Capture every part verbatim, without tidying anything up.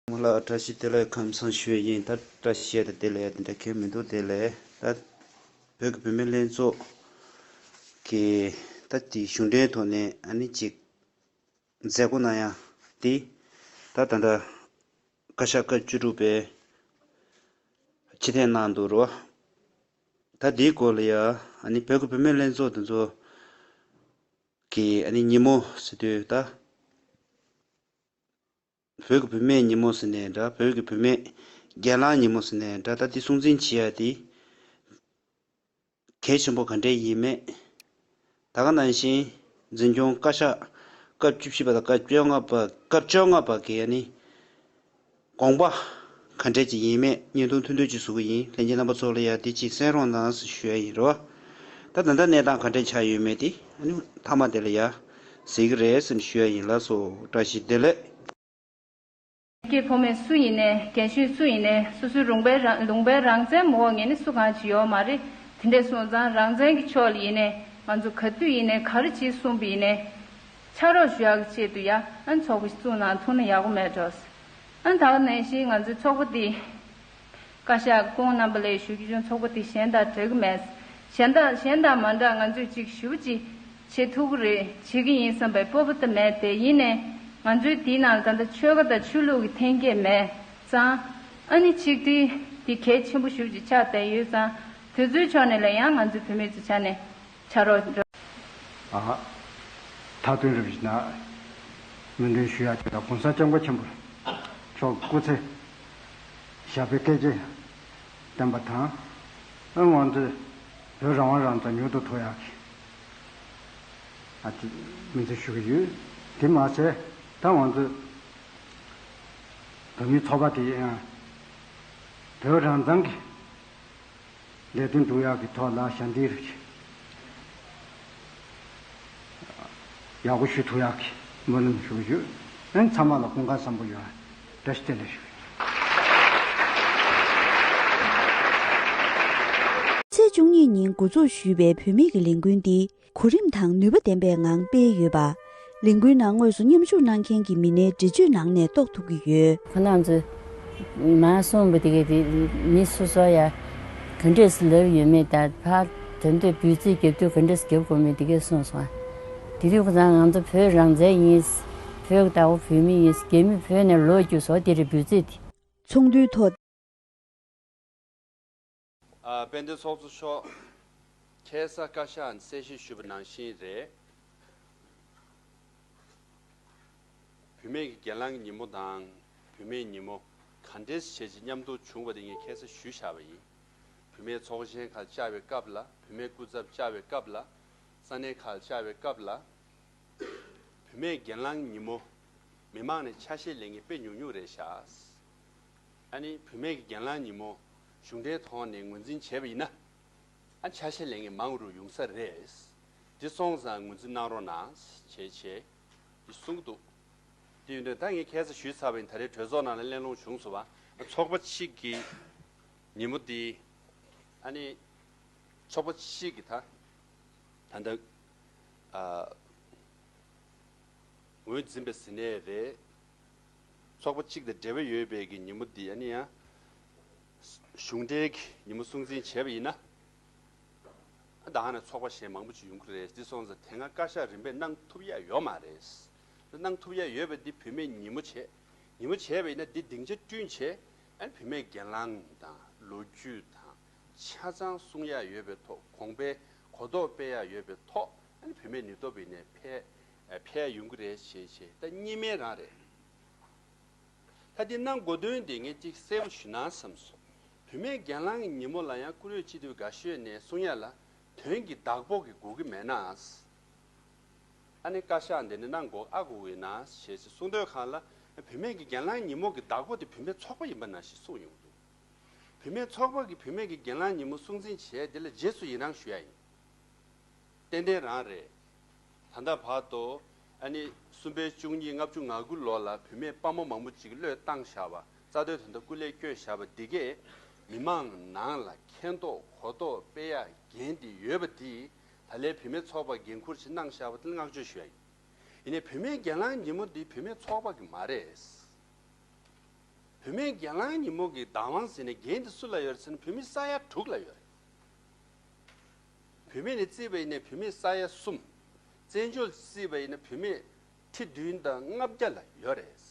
ཚང་མ་ལ་བཀྲ་ཤིས་བདེ་ལེགས་ཁམས་བཟང་ཞུ་ཡས་ཡིན། ད་བཀྲ་ཤིས་དང་བདེ་ལེགས་དེ་འདྲ་གང་ཡང་མི་འདུག་དེ་ལས་ད་བོད་ཀྱི་བུད་མེད་ལྷན་ཚོགས་ཀྱི་ད་དེ་གཞུང་འབྲེལ་ཐོག་ནས་ཨ་ནི་ཅིག་མཛད་སྒོ་གནང་ཡ་དེ་ད་ད་ལྟ་བཀའ་ཤག་སྐབས་བཅུ་དྲུག་པས་ཕྱིར་འཐེན་གནང་འདུག་རོ། ད་དེའི་སྐོར་ལ་ཡ་ཨ་ནི་བོད་ཀྱི་བུད་མེད་ལྷན་ཚོགས་དེ་ཚོ་གི་ཨ་ནི་ཉིན་མོ་ཟེར་དུས་ད། བོད་ཀྱི་བུད་མེད་ཉིན་མོ་ཟེར་ནའི་འདྲ། བོད་ཀྱི་བུད་མེད་སྒེར་ལངས་ཉིན་མོ་ཟེར་ནའི་འདྲ། ད་འདི་སྲུང་བརྩི་བྱེད་ཡ་དེ་གལ་ཆེན་པོ་ག་འདྲས་ཡིན་མེད། ད་ག་ནང་བཞིན་འཛིན་སྐྱོང་བཀའ་ཤག་སྐབས་བཅུ་བཞི་པ་དང་སྐབས་བཅོ་ལྔ་པ་སྐབས་བཅོ་ལྔ་པ་གི་ཨ་ནི་དགོངས་པ་ག་འདྲས་ཅིག་ཡིན་མེད་བརྙན་ཐུང་ཐུང་ཐུང་ཅིག་བཟོ་གི་ཡིན། ལྷན་རྒྱས་རྣམ་པ་ཚོ་ལ་ཡ་འདི་ཅིག་གསན་རོགས་གནང་ཞེས་ཞུ་ཡ་ཡིན་རོ། ད་ད་ལྟ་གནས་སྟངས་ག་འདྲས་ཆགས་ཡོད་མེད་དེ་ཨ་ནི་མཐའ་མ་དེ་ལ་ཡ་གཟིགས་ཀྱི་རེད་ཟེར་ནས་ཞུ་ཡ་ཡིན། ལགས་སོ། བཀྲ་ཤིས་བདེ་ལེགས། སྐྱེས་ཕོ་མོ་སུ་ཡིན་ནའི་རྒན་གཞོན་སུ་ཡིན་ནའི་སོ་སོའི་ལུང་པའི་རང་ལུང་པའི་རང་བཙན་མ་འོག་ངས་ནི་སུ་གང་ཅི་ཡོད་མ་རེད། དེ་འདྲས་སོང་ཙང་རང་བཙན་གྱི་ཕྱོགས་ལ་ཡིན་ནའི་ང་ཚོ་ག་དུས་ཡིན་ནའི་ག་རེ་བྱེད་གསུངས་པ་ཡིན་ནའི་ཕྱག་རོགས་ཞུ་ཡག་གི་ཆེད་དུ་ཡ་ཨ་ཚོགས་པ་ཞིག་བཙུགས་གནང་ཐུབ་ན་ཡག་པོ་མེད་འགྲོ། ཨ་ད་ག་ནང་བཞིན་ང་ཚོའི་ཚོགས་པ་འདི་བཀའ་ཤག་སྐུ་ངོ་རྣམ་པ་ལ་ཞུ་རྒྱུ་བྱུང་། ཚོགས་པ་འདི་གཞན་དང་འདྲ་གི་མེད། གཞན་དག་གཞན་དང་མ་འདྲ་ང་ཚོས་ཅིག་ཞུ་ཅིག་བྱེད་ཐུབ་ཀྱི་རེད། བྱེད་ཀྱི་ཡིན་བསམ་པའི་སྤོབས་པ་དེ་མེད་དེ། ཡིན་ནའི་ང་ཚོའི་འདིའི་ནང་ལ་ད་ལྟ་ཆོལ་ཁ་དང་ཆོས་ལུགས་ཀྱི་འཐེན་འཁྱེར་མེད་ཙང་། ཨ་ནི་ཆིག་སྒྲིལ་འདི་གལ་ཆེན་པོ་ཞེ་པོ་ཅིག་ཆགས་བསྡད་ཡོད་ཙང་། དེ་ཚོའི་ཕྱོགས་ནས་ལ་ཡང་ང་ཚོའི་བུད་མེད་ཚོའི་ཆ་ནས་ཕྱག་རོགས་འགྲོ། ཨ། མཐའ་དོན་རིམ་བཞིན་ན་སྨོན་འདུན་ཞུ་ཡག་ཅིག་ལ་༸གོང་ས་༸སྐྱབས་མགོན་ཆེན་པོ་མཆོག་སྐུ་ཚེ་ཞབས་པད་བསྐལ་བརྒྱར་བརྟན་པ་དང་། ཨ་ང་ཚོས་བོད་རང་དབང་རང་བཙན་མྱུར་དུ་ཐོབ་ཡག་གི་ཨ་ཅིག་སྨོན་ཚིག་ཞུ་གི་ཡོད། དེ་མ་ཟད་ད་ང་ཚོས་བོད་མིའི་ཚོགས་པ་དེ་ཡང་བོད་རང་བཙན་གྱི་ལས་དོན་སྒྲུབ་ཡག་གི་ཐོག་ལ་ཞབས་འདེགས་རིགས་ཡག་པོ་ཞུ་ཐུབ་ཡག་གི་སྨོན་ལམ་ཞུ་གི་ཡོད། ཨན་ཚང་མ་ལ་སྐུ་ཁམས་བཟང་པོ་ཡོད། བཀྲ་ཤིས་བདེ་ལེགས་ཞུ། ཚེས་བཅུ་གཉིས་ཉིན་འགོ་འཛུགས་ཞུས་པའི་བུད་མེད་ཀྱི་ལས་འགུལ་འདི་གོ་རིམ་དང་ནུས་པ་ལྡན་པའི་ངང་སྤེལ་ཡོད་པ། ལས་འགུལ་ནང་དངོས་སུ་མཉམ་ཞུགས་གནང་མཁན་གྱི་མི་སྣའི་འགྲེལ་བརྗོད་ནང་ནས་རྟོགས་ཐུབ་ཀྱི་ཡོད། ཁོ་རང་ཚོས་མར་གསུངས་པ་དེ་གས་དེ་མི་སོ་སོ་ཡ་ག་འདྲས་སུ་ལབ་ཡོད་མེད་དང་ཕར་དོན་དུ་འབོད་ཚིག་རྒྱབ་དུས་ག་འདྲས་སུ་རྒྱབ་དགོས་མེད་དེ་གས་གསུངས་སོང་། དེ་དུས་ཁོ་ཚང་ང་ཚོ་བོད་རང་བཙན་ཡིན། བོད་ཀྱི་བདག་པོ་བོད་མི་ཡིན། རྒྱ་མི་བོད་ནས་ལོག་རྒྱུ་བཟོ་དེ་རེད་འབོད་ཚིག་དེ། ཚོགས་འདུའི་ཐོག་ཨ། དཔལ་ལྡན་ཚོགས་གཙོ་མཆོག་ཁ་སང་བཀའ་ཤག་གསལ་བཤད་ཞུས་པ་ནང་བཞིན་རེད། བུད་མེད་ཀྱི་སྒེར་ལངས་ཀྱི་ཉིན་མོ་དང་བུད་མེད་ཉིན་མོ་ག་འདྲས་བྱས་ཀྱི་མཉམ་དུ་བྱུང་བ་དེ་ངས་ཁ་སང་ཞུས་བཞག་པ་ཡིན། བུད་མེད་ཚོགས་ཆེན་ཁག་བཅར་བའི་སྐབས་ལ། བུད་མེད་སྐུ་ཚབ་བཅར་བའི་སྐབས་ལ། ས་གནས་ཁག་བཅར་བའི་སྐབས་ལ། བུད་མེད་སྒེར་ལངས་ཉིན་མོ་མི་མང་ནས་ཆ་ཤས་ལེན་མཁན་དཔེ་ཉུང་ཉུང་རེད་ཤག་ཨ་ནི་བུད་མེད་ཀྱི་སྒེར་ལངས་ཉིན་མོ་གཞུང་འབྲེལ་ཐོག་ནས་ངོས་འཛིན་བྱས་པ་ཡིན་ན། ཨ་ཆ་ཤས་ལེན་མཁན་མང་རུ་ཡོང་ས་རེད། འདི་སོང་ཙང་ངོས་འཛིན་གནང་རོགས་གནང་བྱས་བྱས་འདི་གསུང་གི་འདུག་དེ་ཡིན་དུས་ད་ངས་ཁ་སང་ཞུས་ཚར་བ་ཡིན། ད་རེས་གྲོས་ཚོགས་ནང་ལ་གླེང་སློང་བྱུང་སོང་བ། ཚོགས་པ་གཅིག་གི་ཉིན་མོ་འདི་ཨ་ནི་ཚོགས་པ་གཅིག་གི་ད་ད་ལྟ་ཨ། ངོས་འཛིན་པ་ཟེར་ནའི་རེད། ཚོགས་པ་གཅིག་དང་འབྲེལ་བ་ཡོད་པའི་གི་ཉིན་མོ་འདི་ཨ་ནི་ཡང་གཞུང་འབྲེལ་གྱི་ཉིན་མོ་སྲུང་བརྩི་བྱས་པ་ཡིན་ན། ཨ་ད་ཧ་ན་ཚོགས་པ་གཞན་མང་པོ་ཅིག་ཡོང་གི་རེད། འདི་སོང་ཙང་དེ་སྔ་བཀའ་ཤག་རིམ་པས་གནང་ཐུབ་ཡ་ཡོད་མ་རེད། གནང་ཐུབ་ཡ་ཡོད་པ་འདི་བུད་མེད་ཉིན་མོ་བྱས། ཉིན་མོ་བྱས་པ་ཡིན་ན་འདི་སྡིངས་ཆ་བསྐྲུན་བྱས། ཨ་ནི་བུད་མེད་སྒེར་ལངས་དང་ལོ་རྒྱུས་དང་ཆ་ཚང་གསུང་ཡ་ཡོད་པའི་ཐོག་གོང་འཕེལ་གོ་རྟོགས་སྤེལ་ཡ་ཡོད་པའི་ཐོག་ཨ་ནི་བུད་མེད་ནུས་སྟོབས་ཡིན་ནའི་འཕེལ་འཕེལ་ཡོང་གི་རེད་ཞེས་བྱས་ད་གཉིས་སྨན་རང་རེད། ད་འདི་གནང་དགོས་དོན་དེ་ངས་ཅིག་གསལ་པོ་ཞུ་ན་བསམ་སོང་། བུད་མེད་སྒེར་ལངས་ཀྱི་ཉིན་མོ་ལ་ཡང་བཀུར་འོས་སྤྱི་འཐུས་དགའ་ཤོས་ནས་གསུང་ཡ་ལ་དོན་གྱི་བདག་པོ་གི་དགོས་ཀྱི་མེད་ན། ཨ་ནི་བཀའ་ཤག་འདི་ནས་གནང་དགོས་ཨ་དགོས་ཀྱི་ན་ཞེས་གསུང་དོན་གང་ལ་བུད་མེད་ཀྱི་སྒེར་ལངས་ཉིན་མོ་གི་བདག་པོ་དེ་བུད་མེད་ཚོགས་པ་ཡིན་པ་ནང་བཞིན་གསུངས་ཡོང་གི་འདུག་བུད་མེད་ཚོགས་པ་གིས་བུད་མེད་ཀྱི་སྒེར་ལངས་ཉིན་མོ་སྲུང་བརྩི་བྱས་དེ་ལ་རྗེས་སུ་ཡི་རང་ཞུ་ཡ་ཡིན། ཏན་ཏན་རང་རེད། ད་ལྟ་བར་དུ་ཨ་ནི་གསུམ་པའི་བཅུ་གཉིས་ལྔ་བཅུ་ང་དགུ་ལོ་ལ་བུད་མེད་དཔའ་མོ་མང་པོ་ཅིག་བློས་བཏང་བཞག་པ། རྩ་དོན་དོན་དག་སྐུ་ལས་བསྐྱོན་བཞག་པ་འདི་གས་མི་མང་ནང་ལ་མཁྱེན་རྟོགས་གོ་རྟོགས་སྤེལ་ཡ་འགན་དེ་ཡོད་པ་འདི་ད་ལའི་བུད་མེད་ཚོགས་པ་འགན་འཁུར་ཞིག་གནང་བཞག་པ་དེ་ལ་བསྔགས་བརྗོད་ཞུ་ཡ་ཡིན། ཡིན་ནའི་བུད་མེད་སྒེར་ལངས་ཉིན་མོ་འདི་བུད་མེད་ཚོགས་པ་གི་མ་རེད། བུད་མེད་གྱེན་ལངས་ཉིན་མོ་གི་བདག་དབང་ཟེར་ནས་འགན་དེ་སུ་ལ་ཡོད་རེད་ཟེར་ན། བུད་མེད་ས་ཡ་དྲུག་ལ་ཡོད་རེད། བུད་མེད་ནས་བརྩིས་པ་ཡིན་ན་བུད་མེད་ས་ཡ་གསུམ། བཙན་བྱོལ་བརྩིས་པ་ཡིན་ན་བུད་མེད་ཁྲི་བདུན་དང་ལྔ་བརྒྱ་ལ་ཡོད་རེད།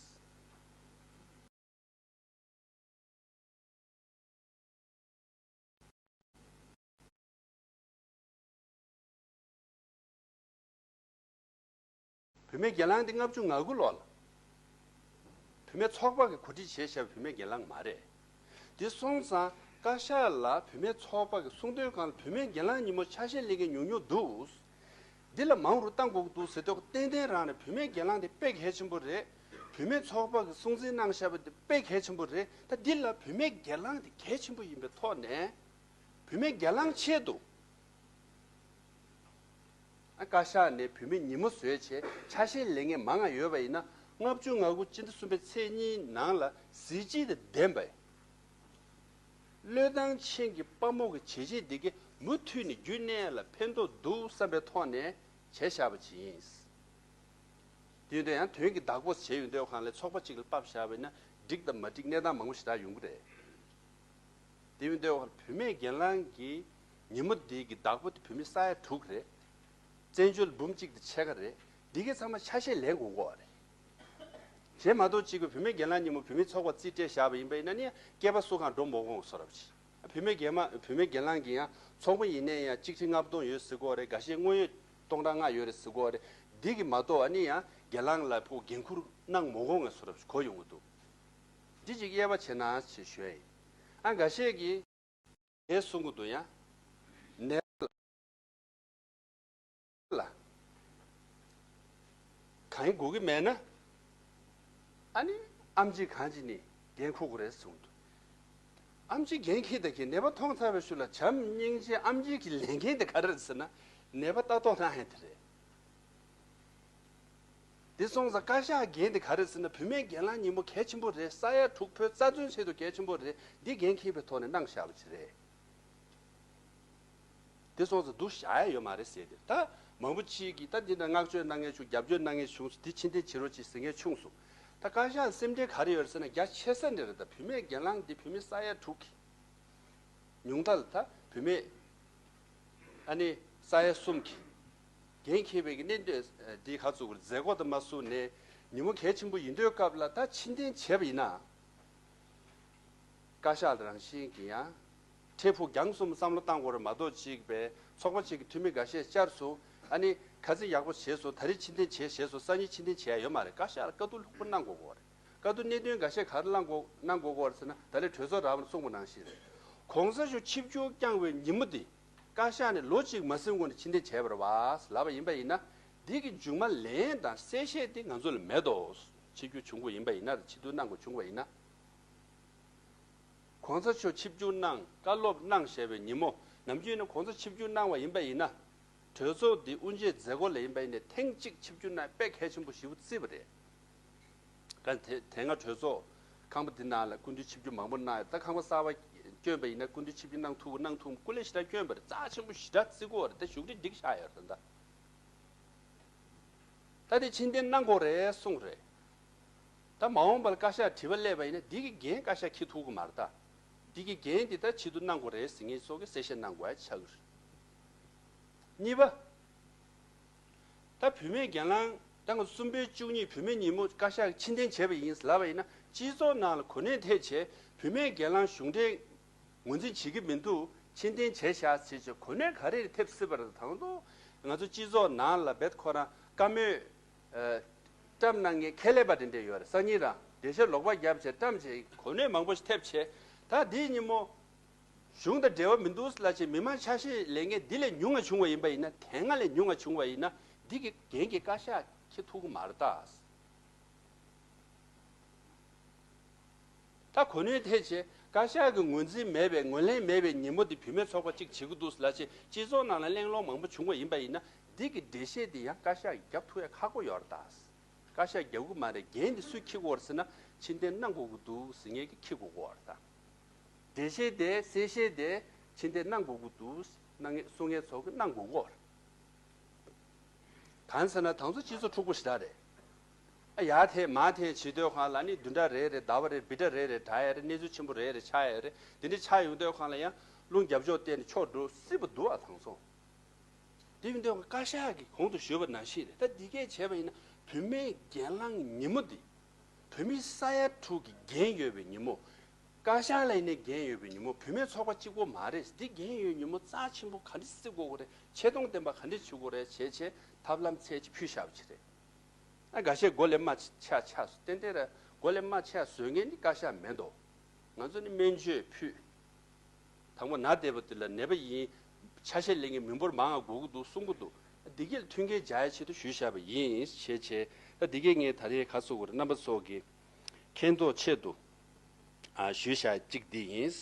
བུད་མེད་གྱེན་ལངས་དེ་ལྔ་བཅུ་ང་དགུ་ལོ་ལ་བུད་མེད་ཚོགས་པ་གིས་གོ་སྒྲིག་བྱས་བཞག་པའི་བུད་མེད་གྱེན་ལངས་མ་རེད། དེ་སོང་ཙང་བཀའ་ཤག་ལ་བུད་མེད་ཚོགས་པ་གིས་གསུང་དོན་སྒང་ལ་བུད་མེད་གྱེན་ལངས་ཉིན་མོ་ཆ་ཤས་ལེན་མཁན་ཉུང་ཉུང་འདུག་འདི་ལ་མང་རུ་གཏང་དགོས་ཀྱི་འདུག་ཟེར་དུས་ཏན་ཏན་རང་ནས་བུད་མེད་གྱེན་ལངས་དེ་དཔེ་གལ་ཆེན་པོ་རེད། བུད་མེད་ཚོགས་པ་གིས་སྲུང་བརྩི་གནང་བཞག་པ་དེ་དཔེ་གལ་ཆེན་པོ་རེད། ད་འདི་ལ་བུད་མེད་གྱེན་ལངས་དེ་གལ་ཆེན་པོ་ཡིན་པའི་ཐོག་ནས་བུད་མེད་གྱེན་ལངས་ཆེད་དུ། ཨ། བཀའ་ཤག་ནས་བུད་མེད་ཉིན་མོ་བཟོས་བྱས་ཆ་ཤས་ལེན་མཁན་མང་ང་ཡོད་པ་ཡིན་ན། ལྔ་བཅུ་ང་དགུ་སྤྱི་ཟླ་གསུམ་པའི་ཚེས་གཉིས་ནང་ལ་གཟི་བརྗིད་དང་ལྡན་པའི་བློས་བཏང་ཅན་གྱི་དཔའ་མོ་གི་བྱས་རྗེས་འདི་གས་མུ་མཐུད་ནས་རྒྱུན་གནས་ལ་ཕན་ཐོགས་འདུག་བསམ་པའི་ཐོག་ནས་བྱས་བཞག་པ་ཅིག་ཡིན། དེ་ཡིན་དུས་ཡང་དོན་གྱི་བདག་པོ་བྱས་ཡོང་དུས་སྒང་ལ་ཚོགས་པ་གཅིག་ལ་ཕབ་བཞག་པ་ཡིན་ན་འགྲིག་དང་མ་འགྲིག་གནས་སྟངས་མང་པོ་ཞེ་དྲག་ཡོང་གི་རེད། དེ་ཡིན་དུས་བུད་མེད་གྱེན་ལངས་ཀྱི་ཉིན་མོ་འདི་གི་བདག་པོ་དེ་བུད་མེད་ས་ཡ་དྲུག་རེད། བཙན་བྱོལ་འབུམ་གཅིག་དང་ཕྱེད་ཀ་རེད། འདི་གའི་ཚང་མ་ཆ་ཤས་ལེན་དགོས་ཀྱི་ཡོད་རེད། བྱས་མ་གཏོགས་གཅིག་གི་བུད་མེད་གྱེན་ལངས་ཉིན་མོ་བུད་མེད་ཚོགས་པ་རྩིས་སྤྲད་བཞག་པ་ཡིན་པ་ཡིན་ན་ནི་སྐྱེས་པ་སུ་གང་འགྲོ་མ་དགོས་བཟོ་འདྲ་ཅིག་བུད་མེད་གྱེན་མ་བུད་མེད་གྱེན་ལངས་ཀྱི་ཡང་ཚོགས་པ་ཡིན་ནའི་ཡང་གཅིག་ཁྲི་ལྔ་སྟོང་ཡོད་ཟེར་གྱི་ཡོད་རེད། འགའ་ཤས་དངོས་ཡོད་སྟོང་ཕྲག་ལྔ་ཡོད་རེད་ཟེར་གྱི་ཡོད་རེད། འདི་གི་མ་གཏོགས་ཨ་ནི་ཡང་གྱེན་ལངས་ལ་ཕོ་འགན་འཁུར་གནང་མ་དགོས་ངས་བཟོ་འདྲ་ཅིག་གོ་ཡོང་གི་འདུག་འདི་ཅིག་དབྱེ་བ་ཕྱེ་ན་ཞེས་ཞུ་ཡ་ཡིན། ཨ། འགའ་ཤས་ཀྱིས་དེ་གསུང་གི་འདུག་ཡང་ནད་པ་ལ་གང་ཡིན་དགོས་ཀྱི་མེད་ན། ཨ་ནི་ཨེམ་ཆི་གང་ཅི་ནས་འགན་འཁུར་དགོས་རེད་གསུངས་འདུག་ཨེམ་ཆི་འགན་འཁྱེར་བསྡད་མཁན་ནད་པ་མཐོང་ཚར་བའི་ཤུལ་ལ་བྱམས་སྙིང་རྗེ་ཨེམ་ཆི་གི་ལས་འགན་དེ་ག་རེ་རེད་ཟེར་ན། ནད་པ་ལྟ་རྟོག་གནང་ཡ་དེ་རེད། དེ་སོང་ཙང་བཀའ་ཤག་འགན་དེ་ག་རེ་ཟེར་ན། བུད་མེད་གྱེན་ལངས་ཉིན་མོ་གལ་ཆེན་པོ་རེད། ས་ཡ་དྲུག་བོད་རྩ་དོན་ཆེད་དུ་གལ་ཆེན་པོ་རེད། འདི་འགན་འཁྱེར་བའི་ཐོག་ནས་གནང་བཞག་པ་ཅིག་རེད། དེ་སོང་ཙང་སྡུག་བཞག་ཡ་ཡོད་མ་རེད་ཟེར་ཏེ། ད་མང་པོ་ཅིག་གིས་ད་འདི་འདྲ་བསྔགས་བརྗོད་གནང་མཁན་བྱུང་། རྒྱབ་སྐྱོར་གནང་མཁན་བྱུང་། འདི་ཕྱིར་འཐེན་བྱེད་རོགས་གྱིས་ཟེར་མཁན་བྱུང་སོང་། ད་བཀའ་ཤག་སེམས་ཁྲལ་ག་རེ་ཡོད་རེད་ཟེར་ན། རྒྱ་ཆེ་ས་འདི་རེད། ད་བུད་མེད་གྱེན་ལངས་འདི་བུད་མེད་ས་ཡ་དྲུག་གི་ཉུང་མཐའ་ལ་ད་བུད་མེད་ཨ་ནི་ས་ཡ་གསུམ་གྱི་འགན་འཁྱེར་བའི་གི་གནད་དོན་འདི་ག་ཚོད་ཀྱི་མཛད་སྒོ་དང་མ་བཟུང་ནས་ཉིན་མོ་གལ་ཆེན་པོ་ཡིན་དུས་སྐབས་ལ་ད་ཕྱིར་འཐེན་བྱས་པ་ཡིན་ན། བཀའ་ཤག་རང་བཞིན་གྱིས་ཡང་འཕྲལ་ཕུགས་རྒྱང་གསུམ་བསམ་བློ་བཏང་དགོས་རེད་མ་གཏོགས། གཅིག་པའི་ཚོགས་པ་གཅིག་གི་འཐུས་མི་འགའ་ཤས་བཅར་སོང་། ཨ་ནི་ཁ་ཚིག་ཡག་པོ་བྱས་སོང་། ད་རེས་ཕྱིར་འཐེན་བྱས་བྱས་སོང་། སང་ཉིན་ཕྱིར་འཐེན་བྱས་ཡ་ཡོད་མ་རེད། བཀའ་ཤག་ལ་བཀའ་བསྡུར་ལྷུག་པོ་གནང་དགོས་ཀྱི་ཡོད་རེད། བཀའ་བསྡུར་གནད་དོན་འགའ་ཤས་ག་རེ་གནང་དགོས་གནང་དགོས་ཀྱི་ཡོད་རེད་ཟེར་ན། ད་ལན་གྲོས་ཚོགས་རག་པ་ནས་གསུངས་པ་ནང་བཞིན་རེད། གོང་ས་མཆོག་ཆིབས་བསྒྱུར་བསྐྱངས་པའི་ཉིན་མོ་འདི་བཀའ་ཤག་ནས་ལོ་གཅིག་མ་ཟིན་གོང་ནས་ཕྱིར་འཐེན་བྱས་པ་རེད་པ་ལབ་པ་ཡིན་པ་ཡིན་ན། འདི་གི་མཇུག་མ་ལན་དང་གསལ་བཤད་འདི་ང་ཚོ་ལ་མེད་དོ། ཆིབས་བསྒྱུར་བྱུང་དགོས་ཡིན་པ་ཡིན་ན། ཕྱིར་བསྡུ་གནང་དགོས་བྱུང་བ་ཡིན་ན། གོང་ས་མཆོག་ཆིབས་བསྒྱུར་གནང་། བཀའ་སློབ་གནང་བཞག་པའི་ཉིན་མོ། ནམ་རྒྱུན་ནས་གོང་ས་ཆིབས་བསྒྱུར་གནང་བ་ཡིན་པ་ཡིན་ན། གྲོས་ཚོགས་འདི་དབུ་འབྱེད་མཛད་སྒོ་ལ་ཡིན་པ་ཡིན་ནའི་ཐེངས་གཅིག་ཆིབས་བསྒྱུར་གནང་དཔེ་གལ་ཆེན་པོ་ཞེ་པོ་བརྩི་བ་རེད། ག་དེ་དེ་སྔ་གྲོས་ཚོགས་ཁང་པ་འདི་ནང་ལ་སྐུ་མདུན་ཆིབས་བསྒྱུར་མང་པོ་གནང་ཡོད། ད་ཁང་པ་གསར་པ་བསྐྱོན་པ་ཡིན་ན་སྐུ་མདུན་ཆིབས་བསྒྱུར་གནང་ཐུབ་གནང་ཐུབ་སྐུ་ལས་ཞེ་དྲག་བསྐྱོན་པ་རེད། རྩ་ཆེན་པོ་ཞེ་དྲག་བརྩི་གི་ཡོད་རེད། ད་བཞུགས་ཁྲི་འགྲིག་ཤག་ཡོད་རེད་ད། ད་དེ་ཕྱིར་འཐེན་གནང་དགོས་རེད་གསུངས་རེད། ད་མ་འོངས་པར་བཀའ་ཤག་དྲི་བ་སླེབས་པ་ཡིན་ན་འདི་གི་འགན་བཀའ་ཤག་འཁྱེར་ཐུབ་ཀྱི་མ་རེད་ད། འདི་གི་འགན་འདི་ད་ཕྱིར་བསྡུ་གནང་དགོས་རེད་ཟེར་མཁན་ཚོ་གི་གསལ་བཤད་གནང་དགོས་ཡ་ཆགས་ཀྱི་རེད། གཉིས་པ། ད་བུད་མེད་གྱེན་ལངས་ད་ང་གསུམ་པའི་བཅུ་གཉིས་བུད་མེད་ཉིན་མོ་བཀའ་ཤག་གིས་ཕྱིར་འཐེན་བྱས་པ་ཡིན་ལབ་པ་ཡིན་ན། སྤྱི་ཚོགས་ནང་ལ་གོ་གནས་ཐེབས་བྱས་བུད་མེད་གྱེན་ལངས་གཞུང་འབྲེལ་ངོས་འཛིན་བྱེད་ཀྱི་མི་འདུག་ཕྱིར་འཐེན་བྱས་བཞག་ཟེར་བྱས་གོ་གནས་ག་རེ་ཐེབས་སྲིད་པ་རེད། དང་ཐོག་ང་ཚོ་སྤྱི་ཚོགས་ནང་ལ་རྦད་ཁོ་རང་བཀའ་མོལ་ཨ་བཀྲམ་གནང་མཁན་ཁྱད་ལས་པ་དེ་འདྲ་ཡོད་རེད། སང་ཉིན་རང་འགྲེལ་བཤད་ལོག་པ་བརྒྱབ་བྱས་བཀྲམ་བྱས་གོ་གནས་མང་པོ་ཞིག་ཐེབས་བྱས། ད་འདིའི་ཉིན་མོ་གཞུང་དང་འབྲེལ་བ་མི་འདུག་ལབ་བྱས་མི་མང་ཆ་ཤས་ལེན་མཁན་འདི་ལས་ཉུང་ང་བྱུང་བ་ཡིན་པ་ཡིན་ན། དེ་སྔ་ལས་ཉུང་ང་བྱུང་བ་ཡིན་ན་འདི་གི་འགན་གྱི་བཀའ་ཤག་འཁྱེར་ཐུབ་ཀྱི་མ་རེད་ད། ད་གོ་གནས་ཐེབས་བྱས་བཀའ་ཤག་གི་ངོས་འཛིན་མེད་པའི་ངོས་ལེན་མེད་པའི་ཉིན་མོ་འདི་བུད་མེད་ཚོགས་པ་གཅིག་བྱེད་ཀྱི་འདུག་ལབ་བྱས་སྤྱི་ཚོགས་ནང་ལ་གླེང་སློང་མང་པོ་བྱུང་བ་ཡིན་པ་ཡིན་ན། འདི་གི་འགྲེལ་བཤད་འདི་ཡང་བཀའ་ཤག་གིས་རྒྱབ་ཐུབ་ཡ་ཁག་པོ་ཡོད་རེད་ད། བཀའ་ཤག་རྒྱབ་ཀྱི་མ་རེད། འགན་འདི་སུས་འཁྱེར་དགོས་རེད་ཟེར་ན། ཕྱིར་འཐེན་གནང་དགོས་ཀྱི་འདུག་ཟེར་མཁན་གྱིས་འཁྱེར་དགོས་ཀྱི་ཡོད་རེད་ད། འགྲེལ་བཤད་དེ་གསལ་བཤད་དེ་ཕྱིར་འཐེན་གནང་དགོས་ཀྱི་འདུག་གནང་མཁན་གསུང་མཁན་ཚོ་གིས་གནང་དགོས་ཀྱི་ཡོད་རེད། གང་ཟེར་ན་ད་ང་ཚོ་སྤྱི་ཚོགས་འཁྲུག་པོ་ཞེ་དྲག་རེད། ཡར་འཐེན་མར་འཐེན་བྱེད་དུས་སྒང་ལ་ནི་བདུན་ཕྲག་རེ་རེ་ཟླ་བ་རེ་བི་ཊ་རེ་རེ་དྲག་ཡ་རེད། གནས་ཚུལ་ཆེན་པོ་རེ་རེ་ཆགས་ཡ་རེད། དེ་འདྲ་ཆགས་ཡོང་དུས་སྒང་ལ་ཡང་རླུང་རྒྱབ་ཕྱོགས་བལྟས་ནས་ཕྱོགས་འགྲོ་སྲིད་པ་འདུག་ཨ། དེང་སང་དེ་ཡིན་དུས་བཀའ་ཤག་གིས་གོང་དུ་ཞུས་པ་ནང་བཞིན་རེད། ད་འདི་གས་བྱས་པ་ཡིན་ན་བུད་མེད་སྒེར་ལངས་ཉིན་མོ་འདི་བོད་མི་ས་ཡ་དྲུག་གི་འགན་ཡོད་པའི་ཉིན་མོ། བཀའ་ཤག་ལ་ཡིན་ནའི་འགན་ཡོད་པའི་ཉིན་མོ། བུད་མེད་ཚོགས་པ་གཅིག་པོ་མ་རེད། འདི་འགན་ཡོད་ཉིན་མོ་རྩ་ཆེན་པོ་ག་འདྲ་བརྩི་དགོས་ཀྱི་རེད། ཆེ་མཐོང་ལྡན་པ་ག་འདྲ་བྱེད་དགོས་རེད་བྱས་བྱས་ཐབས་ལམ་ཚད་ཅིག་ཕུལ་བཞག་པ་ཅིག་རེད། ཨ་འགའ་ཤས་མགོ་ལས་རྨ་ཆགས་ཆགས་སོང་། ཏན་ཏན་ར་མགོ་ལས་རྨ་ཆགས་བཟོ་མཁན་ནི་བཀའ་ཤག་མེད་དོ། ང་ཚོ་ནི་སྨན་བཅོས་ཕུལ། དང་པོ་ན་བསྡད་པ་དེ་ལ་ནད་པ་ཡིན། ཆ་ཤས་ལེན་མཁན་མི་འབོར་མང་བ་དགོས་ཀྱི་འདུག་གསུང་གི་འདུག་འདི་གས་ལ་མཐུན་རྐྱེན་སྦྱར་ཡའི་ཆེད་དུ་ཞུས་བཞག་པ་ཡིན་ཞེས་བྱས། ད་འདི་གས་ངས་ད་རེས་ག་ཟེར་དགོས་རེད། རྣམ་པ་ཚོ་གི་མཁྱེན་རྟོགས་ཆེད་དུ་ཨ་ཞུས་བཞག་གཅིག་འདི་ཡིན།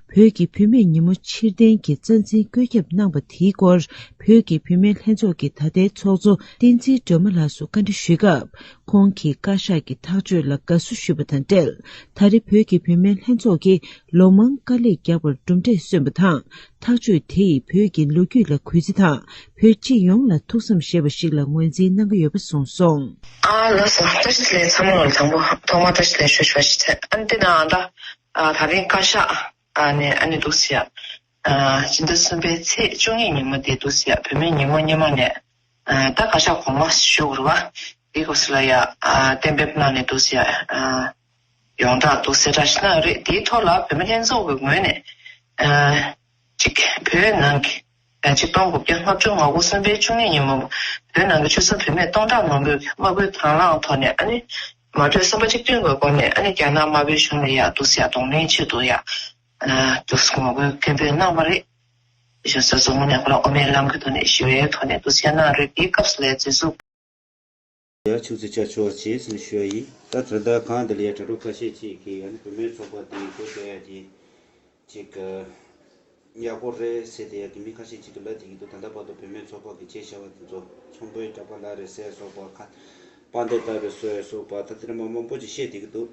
བོད་ཀྱི་བུད་མེད་ཉིན་མོ་ཕྱིར་འཐེན་གྱི་རྩ་འཛིན་བཀོད་ཁྱབ་གནང་བ་དེའི་སྐོར། བོད་ཀྱི་བུད་མེད་ལྷན་ཚོགས་ཀྱི་ད་ལྟའི་ཚོགས་གཙོ་བསྟན་འཛིན་སྒྲོལ་མ་ལགས་སུ་བཀའ་འདྲི་ཞུས་སྐབས། ཁོང་གིས་བཀའ་ཤག་གི་ཐག་གཅོད་ལ་དགའ་བསུ་ཞུས་པ་དང་འབྲེལ། ད་རེས་བོད་ཀྱི་བུད་མེད་ལྷན་ཚོགས་ཀྱིས་ལོ་མང་དཀའ་ལས་བརྒྱབ་པར་གྲུབ་འབྲས་སོན་པ་དང་། ཐག་གཅོད་དེ་ཡིས་བོད་ཀྱི་ལོ་རྒྱུས་ལ་གུས་བརྩི་དང་། བོད་སྤྱི་ཡོངས་ལ་ཐུགས་བསམ་བཞེས་པ་ཞིག་ལ་ངོས་འཛིན་གནང་གི་ཡོད་པ་གསུངས་སོང་། ཨ་ལགས་སོ། བཀྲ་ཤིས་བདེ་ལེགས། ཚང་མ་ལ་དང་པོ་ཐོག་མར་བཀྲ་ཤིས་བདེ་ལེགས་ཞུ་ཞུ་བ་ཞིག་ཐེ། ཨ་ནི་དེ་ནང་ད་ཨ་ད་རིང་བཀའ་ཤག་ཨ་ནས་ཨ་ནི་འདུག་སེ་ཡ། ཨ་སྤྱི་ཟླ་གསུམ་པའི་ཚེས་བཅུ་གཉིས་ཉིན་མོ་དེ་འདུག་སེ་ཡ། བུད་མེད་ཉིན་མོ་སྔོན་མ་ནས་ཨ་ད་བཀའ་ཤག་གོང་མ་ཞུ་དགོས་རེད་བ། དེའི་སྐབས་སུ་ལ་ཡ་ཨ་གཏན་འབེབས་གནང་ནས་འདུག་སེ་ཡ། ཨ་ཡོངས་གྲགས་འདུག་སེ་གྲ་ཞིག་གནང་ཡོད་རེད། དེའི་ཐོག་ལ་བུད་མེད་ལྷན་ཚོགས་ཀྱི་ངོས་ནས་ཨ་གཅིག་བོད་ནང་གི་ཨ་གཅིག་སྟོང་དགུ་བརྒྱ་ལྔ་བཅུ་ང་དགུ་གསུམ་པའི་བཅུ་གཉིས་ཉིན་མོ་བོད་ནང་གི་ཆོལ་གསུམ་བུད་མེད་སྟོང་ཕྲག་མང་པོས་དམག་དཔུང་དང་བླངས་ཐོག་ནས་ཨ་ནི་མ་གྲོས་བསམ་པ་གཅིག་མཐུན་གྱི་སྒོ་ནས་ཨ་ནི་རྒྱ་ནག་དམར་པོའི་གཞུང་ལ་ཡ་འདུག་སེ་ཡ་གདོང་ལེན་ཆེད་དུ་ཡ་ཨ་འདུག་སེ་ངོ་རྒོལ་སྐད་འབོད་གནང་བ་རེད། གཞོན་ཚོ་ཚོ་ངོས་ནས་ཁོ་རང་དབུ་མའི་ལམ་གྱི་ཐོག་ནས་ཞི་བའི་ཐོག་ནས་འདུག་སེ་གནང་རེད། དེའི་སྐབས་སུ་ལ་ཡ་འཛིན་བཟུང་ཡ་ཆུ་ཚོད་ཆ་ཆོག་ཅེས་ཟེར་ནས་ཞུ་ཡ་ཡིན། ད་དོན་དག་གང་དེ་ལ་ཡ་དྲ་གྲོགས་ཁ་ཤས་ཅིག་གིས་ཨ་ནི་བུད་མེད་ཚོགས་པ་དེ་སྒོ་རྒྱག་ཡ་དེ་ཅིག་ཡག་པོ་རེད་ཟེར་དེ་ཡ་གི་མི་ཁ་ཤས་ཅིག་གིས་ལབ་བསྡད་ཀྱི་འདུག་ད་ལྟ་བར་དུ་བུད་མེད་ཚོགས་པ་གིས་བྱས་བཞག་པ་དེ་ཚོ་ཚོང་པའི་འདྲ་པར་ལབ་རེད་ཟེར་སོགས་པ་ཁ་པར་འདེབས་ལྟ་བུ་བཟོས་སོགས་པ་ད་དེ་འདྲ་མང་མང་པོ་ཅིག་བཤད་བསྡད་ཀྱི་འདུག་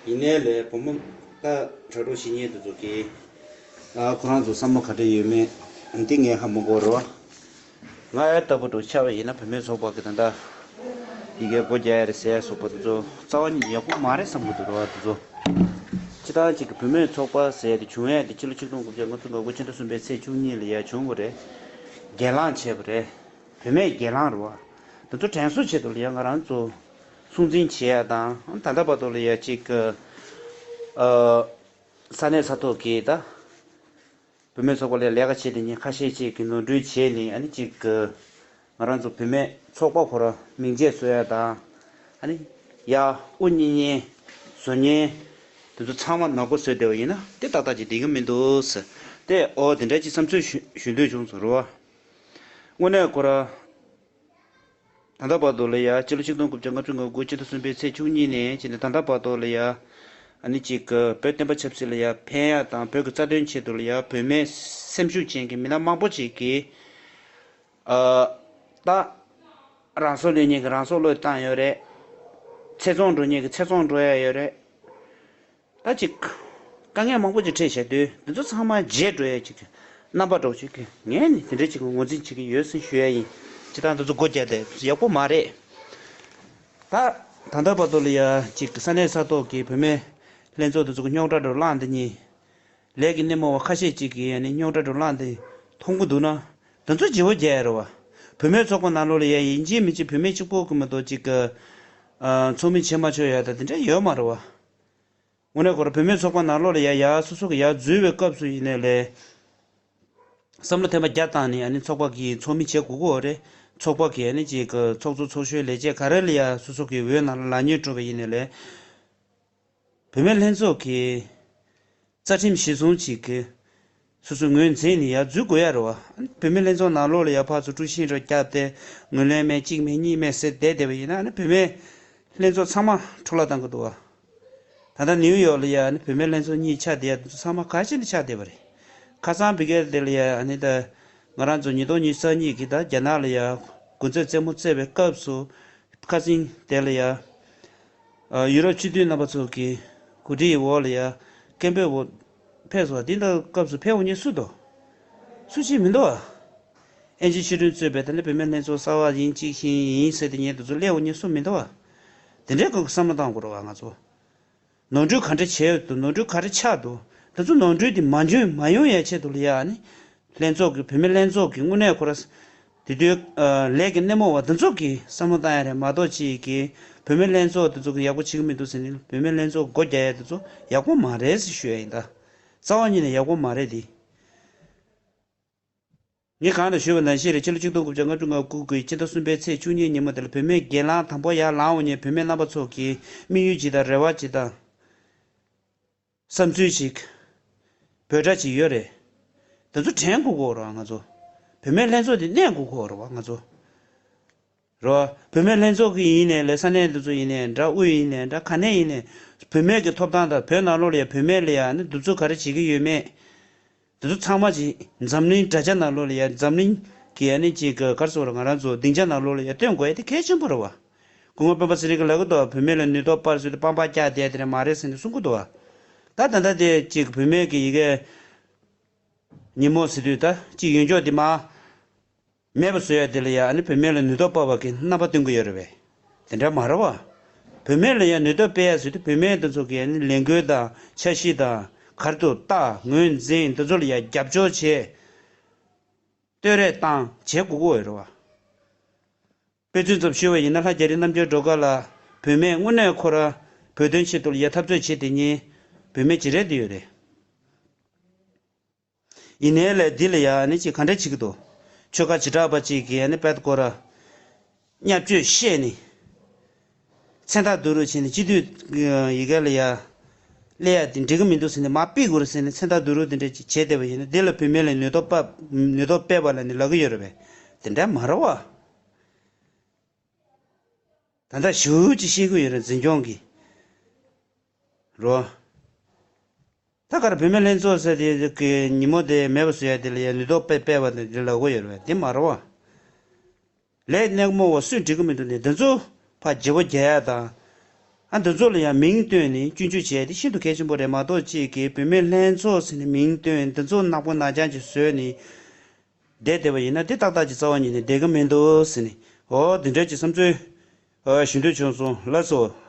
ཡིན་ནའི་ལས་བུ་མོ་ད་དྲ་གྲོགས་བཤད་མཁན་དེ་ཚོ་གིས་ཨ་ཁོ་རང་ཚོ་བསམ་བློ་ག་འདྲ་ཡོད་མེད་འདི་ངས་ཧ་མ་གོ་རོ། ང་ཨེ་ལྟ་བུ་འདྲ་ཆགས་པ་ཡིན་ན་བུད་མེད་ཚོགས་པ་གི་ད་ལྟ་ཡི་གེ་སྒོ་རྒྱག་ཡ་རེད་ཟེར་ཡ་སོགས་པ་དེ་ཚོ་རྩ་བ་ཉིད་ཡག་པོ་མ་རེད་བསམ་གི་འདུག་རོ། དེ་ཚོ་སྤྱི་བཏང་གཅིག་གི་བུད་མེད་ཚོགས་པ་ཟེར་ཡ་དེ་བྱུང་ཡ་དེ་ཕྱི་ལོ་ཆིག་སྟོང་དགུ་བརྒྱ་ལྔ་བཅུ་ང་དགུ་ཕྱི་ཟླ་གསུམ་པའི་ཚེས་བཅུ་གཉིས་ལ་ཡ་བྱུང་བ་རེད། གྱེན་ལངས་བྱས་པ་རེད། བུད་མེད་གྱེན་ལངས་རེད་བ། དེ་ཚོ་དྲན་གསོ་ཆེད་དུ་ལ་ཡ་ང་རང་ཚོ་སྲུང་འཛིན་བྱེད་ཡ་དང་ད་ལྟ་བར་དུ་ལ་ཡ་གཅིག་གི་ཨ་ས་གནས་ས་ཐོག་གི་ད། བུད་མེད་ཚོགས་པ་ལ་ལས་ཀ་བྱེད་དེ་ཉིན་ཁ་ཤས་ཅིག་གིས་ནོར་འཁྲུལ་བྱས་ནས་ཨ་ནི་ཅིག་གི་ང་རང་ཚོ་བུད་མེད་ཚོགས་པ་ཁོ་ར་མིང་ཆད་བཟོ་ཡ་དང་ཨ་ནི་ཡ་དབུ་བརྙེས་མཁན་བཟོ་མཁན་དེ་ཚོ་ཚང་མ་ནག་པོ་བཟོས་བསྡད་པ་ཡིན་ན་དེ་ཏག་ཏག་ཅིག་བསྡད་ཀྱི་མི་འདུག་ཟེར་ཏེ་ཨོ་དེ་འདྲ་ཅིག་བསམ་ཚུལ་ཞུ་ཞུ་འདོད་བྱུང་སོང་རེད་བ། དངོས་གནས་ཁོ་ར། ད་ལྟ་བར་དུ་ལ་ཡ་སྤྱི་ལོ་ཆིག་སྟོང་དགུ་བརྒྱ་ལྔ་བཅུ་ང་དགུ་ཕྱི་ཟླ་གསུམ་པའི་ཚེས་བཅུ་གཉིས་ནས་བྱས་ནས་ད་ལྟ་བར་དུ་ལ་ཡ་ཨ་ནི་གཅིག་གི་བོད་བསྟན་པ་ཆབ་སྲིད་ལ་ཡ་ཕན་ཡ་དང་བོད་ཀྱི་རྩ་དོན་ཆེད་དུ་ལ་ཡ་བུད་མེད་སེམས་ཤུགས་ཅན་གྱི་མི་སྣ་མང་པོ་ཅིག་གིས་ཨ་ད་རང་སྲོག་བློས་མཁན་གྱི་རང་སྲོག་བློས་བཏང་ཡོད་རེད། ཚེ་བཙོང་འགྲོ་མཁན་གྱི་ཚེ་བཙོང་འགྲོ་ཡ་ཡོད་རེད། ད་ཅིག་དཀའ་ངལ་མང་པོ་ཅིག་འཕྲད་བཞག་དུས་འདི་ཚོ་ཚང་མ་བརྗེད་འགྲོ་ཡ་ཅིག་རྣམ་པ་འདྲ་བོ་ཅིག་ངས་ནི་དེ་འདྲ་ཅིག་ངོས་འཛིན་བྱེད་ཀྱི་ཡོད་ཟེར་ཞུ་ཡ་ཡིན། ཅི་ལྟར་འདི་ཚོ་སྒོ་རྒྱག་དེ་ཡག་པོ་མ་རེད། ད་ད་ལྟ་བར་དུ་ལ་ཡ་ཅིག་ས་གནས་ས་ཐོག་གི་བུད་མེད་ལྷན་ཚོགས་འདི་ཚོ་གི་རྙོག་དྲ་འགྲོ་ལངས་འདི་གཉིས་ལས་ཀྱི་སྣེ་མོ་བ་ཁ་ཤས་ཅིག་གིས་ཡ་ནི་རྙོག་དྲ་འགྲོ་ལངས་འདི་མཐོང་གི་འདུག་ན་འདི་ཚོ་བརྗེ་བོ་རྒྱག་ཡ་རེད་བ། བུད་མེད་ཚོགས་པ་ནང་ལོགས་ལ་ཡ་ཡིན་གཅིག་མིན་གཅིག་བུད་མེད་གཅིག་པོ་གི་མ་གཏོགས་ཅིག་གི་ཚོགས་མི་བྱེད་མ་ཆོག་ཡ་ད་དེ་འདྲ་ཡོད་མ་རེད་བ། དངོས་གནས་ཁོ་རང་བུད་མེད་ཚོགས་པ་ནང་ལོགས་ལ་ཡ་ཡ་སོ་སོ་གི་ཡ་འཛུལ་བའི་སྐབས་སུ་ཡིན་ནའི་ལས། བསམ་བློ་ཐེངས་མ་བརྒྱ་བཏང་ནས་ཨ་ནི་ཚོགས་པ་གི་ཚོགས་མི་བྱེད་དགོས་ཀྱི་ཡོད་རེད། ཚོགས་པ་གི་ཨ་ནི་ཅིག་གི་ཚོགས་གཙོ་ཚོགས་གཞོན་ལས་བྱེད་ག་རེ་ལ་ཡ་སོ་སོ་གི་འོས་ནང་ལ་ལག་ཉོས་འགྲོ་བ་ཡིན་ནའི་ལས། བུད་མེད་ལྷན་ཚོགས་ཀྱི་རྩ་ཁྲིམས་གཞི་བཟུང་ཅིག་གི་སོ་སོའི་ངོས་འཛིན་ནས་ཡར་འཛུལ་དགོས་ཡ་རེད་བ། བུད་མེད་ལྷན་ཚོགས་ནང་ལོགས་ལ་ཡར་ཕར་ཚུར་དཀྲུག་ཤིང་རེ་བརྒྱབ་སྟེ་ངོས་ལེན་མེད་གཅིག་མེད་གཉིས་མེད་ཟེར་བསྡད་བསྡད་པ་ཡིན་ན་ནི་བུད་མེད་ལྷན་ཚོགས་ཚང་མ་འཕྲོ་བརླག་བཏང་གི་འདུག་བ། ད་ལྟ་ནིའུ་ཡོག་ལ་ཡ་ནི་བུད་མེད་ལྷན་ཚོགས་གཉིས་ཆགས་བསྡད་ཡ་དེ་ཚོ་ཚང་མ་ག་ཅི་ནས་ཆགས་བསྡད་པ་རེད། ཁ་སང་བི་གེ་དེ་ལ་ཡ་ནི་ད་ང་རང་ཚོ་ཉིས་སྟོང་ཉི་ཤུ་རྩ་གཉིས་ཀྱི་ད་རྒྱ་ནག་ལ་ཡ་དགུན་ཚོད་རྩེད་མོ་རྩེ་བའི་སྐབས་སུ་ཁ་སང་དེ་ལ་ཡ། ཨ་ཡུ་རོབ་སྤྱི་འཐུས་རྣམ་པ་ཚོ་གི་གོ་སྒྲིག་འོག་ལ་ཡ་སྐད་འབོད་འོག་ཕེབས་སོང་། འདི་འདྲ་སྐབས་སུ་ཕེབས་འོང་མཁན་སུ་འདུག་སུ་གཅིག་མི་འདུག་ཨ། ཨེན་ཅི་ཆོས་སྒྲོན་གཙོས་པའི་ད་ནི་བུད་མེད་ལྷན་ཚོགས་གསར་བ་ཡིན་གཅིག་ཤིང་ཡིན་ཟེར་དེ་ཉན་དེ་ཚོ་སླེབས་འོང་ཉན་སུ་མི་འདུག་བ། དེ་འདྲའི་སྐོར་གྱི་བསམ་བློ་བཏང་དགོས་རེད་བ་ང་ཚོ། ནོར་འཁྲུལ་ག་འདྲ་བྱས་འདུག་ནོར་འཁྲུལ་ག་རེ་ཆགས་འདུག་དེ་ཚོ་ནོར་འཁྲུལ་དེ་མ་འབྱུང་མ་ཡོང་ཡའི་ཆེད་དུ་ལ་ཡ་ནི། ལྷན་ཚོགས་ཀྱི་བུད་མེད་ལྷན་ཚོགས་ཀྱི་དངོས་གནས་ཁོ་ར། དེ་དུས་ལས་ཀྱི་སྣེ་མོ་བ་དེ་ཚོ་གིས་བསམ་བློ་བཏང་ཡ་རེད་མ་གཏོགས་ཅིག་གིས་བུད་མེད་ལྷན་ཚོགས་དེ་ཚོ་གིས་ཡག་པོ་བྱེད་ཀྱི་མི་འདུག་ཟེར་ནས་བུད་མེད་ལྷན་ཚོགས་སྒོ་རྒྱག་ཡ་དེ་ཚོ་ཡག་པོ་མ་རེད་ཟེར་ཞུ་ཡ་ཡིན་ད། རྩ་བ་ཉིད་ནས་ཡག་པོ་མ་རེད་དེ། ངས་གང་ལ་ཞུས་པ་ནང་བཞིན་རེད། ཕྱི་ལོ་ཆིག་སྟོང་དགུ་བརྒྱ་ལྔ་བཅུ་ང་དགུ་གི་སྤྱི་ཟླ་གསུམ་པའི་ཚེས་བཅུ་གཉིས་ཉིན་མོ་དེ་ལ་བུད་མེད་སྒེར་ལངས་དང་པོ་ཡར་ལངས་འོང་ཉིན་བུད་མེད་རྣམ་པ་ཚོ་གིས་དམིགས་ཡུལ་ཅིག་དང་རེ་བ་ཅིག་དང་། བསམ་ཚུལ་ཅིག་འབོད་སྒྲ་ཅིག་ཡོད་རེད། དེ་ཚོ་དྲན་དགོས་ཀྱི་ཡོད་རེད་བ་ང་ཚོ། བུད་མེད་ལྷན་ཚོགས་དེ་གནས་དགོས་ཀྱི་ཡོད་རེད་བ་ང་ཚོ། རེད་བ། བུད་མེད་ལྷན་ཚོགས་ཀྱི་ཡིན་ནའི་ལས་ས་གནས་འདི་ཚོ་ཡིན་ནའི་འདྲ་དབུས་ཡིན་ནའི་འདྲ་ག་ནས་ཡིན་ནའི་བུད་མེད་ཀྱི་ཐོབ་ཐང་དང་བོད་ནང་ལོགས་ལ་ཡ་བུད་མེད་ལ་ཡ་ནི་འདི་ཚོ་ག་རེ་བྱེད་ཀྱི་ཡོད་མེད། དེ་ཚོ་ཚང་མ་ཅིག་འཛམ་གླིང་དྲ་རྒྱ་ནང་ལོགས་ལ་ཡ་འཛམ་གླིང་གི་ཡ་ནི་ཅིག་ག་ག་རེ་ཟེར་དགོས་རེད་ང་རང་ཚོ་སྡིངས་ཆ་ནང་ལོགས་ལ་ཡ་སྟོན་དགོས་ཡ་དེ་གལ་ཆེན་པོ་རེད་བ། སྐུ་ངོ་སྤེན་པ་ཚེ་རིང་གིས་ལབ་ཀྱི་འདུག་བུད་མེད་ལ་ནུས་སྟོབས་སྤར་ཟེར་དུས་པང་པར་རྒྱག་བསྡད་དེ་རེད་མ་རེད་ཟེར་ནས་གསུང་གི་འདུག་བ། ད་ད་ལྟ་དེ་ཅིག་བུད་མེད་ཀྱི་ཡི་གེ་ཉིན་མོ་ཟེར་དུས་ད་ཅིག་ཡོན་ཆོག་དེ་མ། མེད་པ་བཟོ་ཡ་དེ་ལ་ཡ་ཨ་ནི་བུད་མེད་ལ་ནུས་སྟོབས་སྤར་བ་གི་རྣམ་པ་སྟོན་གྱི་ཡོད་རེད་པས། དེ་འདྲ་མ་རེད་བ། བུད་མེད་ལ་ཡ་ནུས་སྟོབས་སྤེལ་ཡ་ཟེར་དུས་བུད་མེད་དེ་ཚོ་གི་ཨ་ནི་ལས་འགུལ་དང་འཆར་གཞི་དང་གར་དུ་ལྟ་ངོས་འཛིན་དེ་ཚོ་ལ་ཡ་རྒྱབ་སྐྱོར་བྱེད། བསྟོད་རེས་བཏང་བྱེད་དགོས་ཀྱི་ཡོད་རེད་བ། དཔེ་མཚོན་ཙམ་ཞུས་པ་ཡིན་ན་ལྷ་རྒྱ་རི་རྣམ་རྒྱལ་སྒྲོལ་དཀར་ལགས་བུད་མེད་དངོས་གནས་ཁོ་ར་བོད་དོན་ཆེད་དུ་ལ་ཡ་འཐབ་རྩོད་བྱེད་དེ་ཉིན་བུད་མེད་ཅིག་རེད་དེ་ཡོད་རེད། ཡིན་ནའི་ལས་འདི་ལ་ཡ་ནི་ཅིག་ག་འདྲ་བྱེད་ཀྱི་འདུག་ཆོལ་ཁ་བྱེ་བྲག་པ་ཅིག་གིས་ནི་དཔེ་ཁོ་ར་བརྙས་བཅོས་བཤད་ནི། མཚན་རྟགས་བསྡུ་རུབ་བྱས་ནས་སྤྱི་འཐུས་ཡི་གེ་ལ་ཡ་སླེབས་ཡ་དེ་འགྲིག་གི་མི་འདུག་ཟེར་ནས་མར་ཕུད་དགོས་རེད་ཟེར་ནས་མཚན་རྟགས་བསྡུ་རུབ་དེ་འདྲ་ཅིག་བྱས་བསྡད་པ་ཡིན་ན་འདི་ལ་བུད་མེད་ལ་ནུས་སྟོབས་སྤར་ནུས་སྟོབས་སྤེལ་བ་ལ་ནི་ལབ་ཀྱི་ཡོད་རེད་པས། དེ་འདྲ་མ་རེད་བ། ད་ལྟ་ཞུ་ཅིག་ཤེས་ཀྱི་ཡོད་རེད་འཛིན་སྐྱོང་གི། རོ། ད་གར་བུད་མེད་ལྷན་ཚོགས་ཟེར་དེ་གི་ཉིན་མོ་དེ་མེད་པ་བཟོ་ཡ་དེ་ལ་ཡ་ནུས་སྟོབས་སྤེལ་སྤེལ་བ་དེ་འདྲ་ལབ་ཀྱི་ཡོད་རེད་པས་དེ་མ་རེད་བ། ལས་སྣེ་མོ་བ་སུས་འགྲིག་གི་མི་འདུག་ནས་འདི་ཚོ་ཕར་བརྗེ་པོ་རྒྱག་ཡ་དང་། ཨ་འདི་ཚོ་ལ་ཡང་མིང་བཏོན་ནས་སྐྱོན་བརྗོད་བྱས་ཏེ་ཤིན་ཏུ་གལ་ཆེན་པོ་རེད་མ་གཏོགས་གཅིག་གིས་བུད་མེད་ལྷན་ཚོགས་ཟེར་ནས་མིང་བཏོན་འདི་ཚོ་ནག་པོ་ནག་རྐྱང་ཅིག་བཟོས་ནས་བསྡད་བསྡད་པ་ཡིན་ན་འདི་ཏག་ཏག་ཅིག་རྩ་བ་ཉིད་ནས་བསྡད་ཀྱི་མི་འདུག་ཟེར་ནས་འོ་འདི་འདྲ་ཅིག་བསམ་ཚུལ་ཞུ་འདོད་བྱུང་སོང་ལགས་སོ།